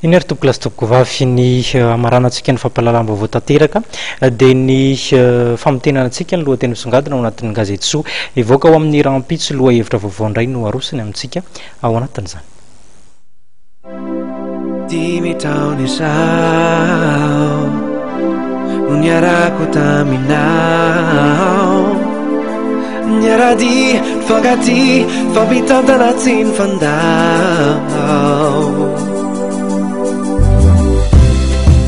Iny ary tompokolahy sy tompokovavy ny hamaranantsika ny fampahalalam-baovao tanteraka dia ny famintinana antsika ny lohateny misongadina ao anatin'ny gazety Soa. Hivoaka ao amin'ny rahampitso lohahevitra vaovao indray no arosony amintsika ao anatin'izany. Dimy taona izao no niarako taminao Niara-dia, nifankatia, nifampitantana tsy nifandao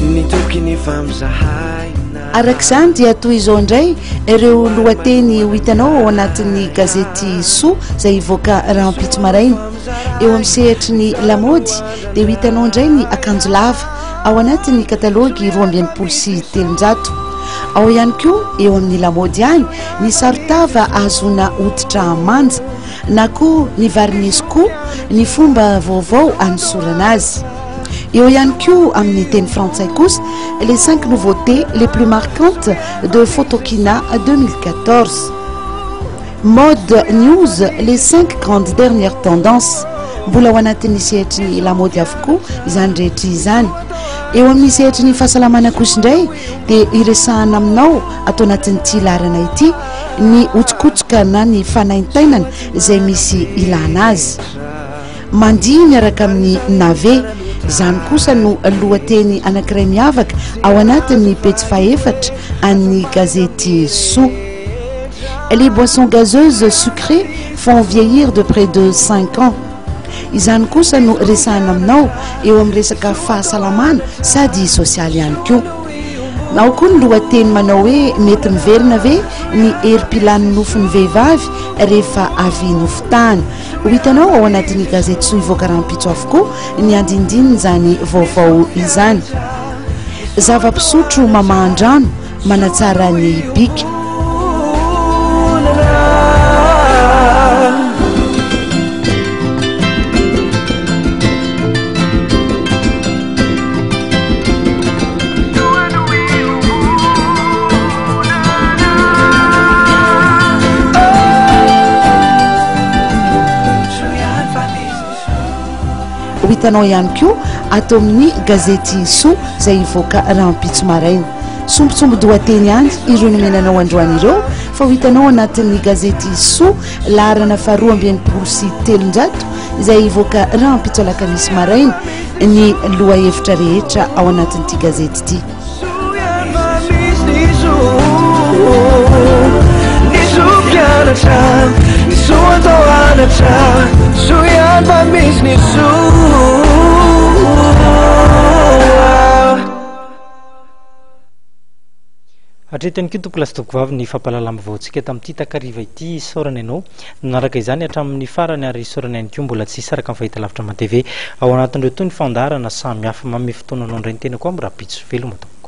Nitoky nifampizahay Araka izany dia toy izao indray ireo lohateny ho hitanao ao anatin'ny gazety Soa izay hivoaka rahampitso maraina. Eo amin'ny sehatry ny lamaody dia ho hitanao indray ny akanjo lava ao anatin'ny katalogy 362. Ao ihany koa eo amin'ny lamaody ihany ny saron-tava ahazoana hoditra manja na koa ny varinesy koa ny fomba vaovao anosorana azy. Eo ihany koa amin'ny teny frantsay kosa les 5 nouveautés les plus marquantes de Photokina 2014. Mode News, les 5 grandes dernières tendances. Mbola ao anatin'ny sehatry ny lamaody avokoa izany rehetra izany. Eo amin'ny sehatry ny fahasalamana kosa indray dia iresahana aminao ato anatin'ity laharana ity ny hotsokotsoka na ny fanaintainana izay misy ilana azy. Mandihy miaraka amin'ny Nave. Izany kosa no lohateny anankiray miavaka ao anatin'ny pejy fahefatra an'ny gazety Soa. Les boissons gazeuses sucrées font vieillir de près de cinq ans. Izany kosa no resahana aminao eo amin'ny resaka fahasalamana sady sosialy ihany koa. Ao koa ny lohateny manao hoe mety miverina ve ny herim-pilan'ny nofon'ny vehivavy rehefa avy nofitahana. Ho hitanao ao anatin'ny gazety Soa hivoaka rahampitso avokoa ny andinindinin'izany vaovao izany. Zava-pisotro mamahan-drano, manatsara ny bika. Ho hitanao ihany koa ato amin'ny gazety Soa izay hivoaka rahampitso maraina. Sombintsombin-dohateny ihany ireo nomena anao androany ireo fa ho hitanao anatin'ny gazety Soa laharana faharoa 362 izay hivoaka rahampitso alakamisy maraina ny lohahevitra rehetra ao anatin'ity gazety ity. Hatreto ihany koa tompokolahy sy tompokovavy ny fampahalalam-baovaontsika tamin'ity takariva ity. Isaorana ianao nanaraka izany hatramin'ny farany ary isaorana ihany koa mbola tsy hisaraka amin'ny fahitalavitra Aman TV ao anatin'ireo toy ny fandaharana samihafa. Manome fotoana anao indray ny tenako amin'ny rahampitso. Veloma tompoko.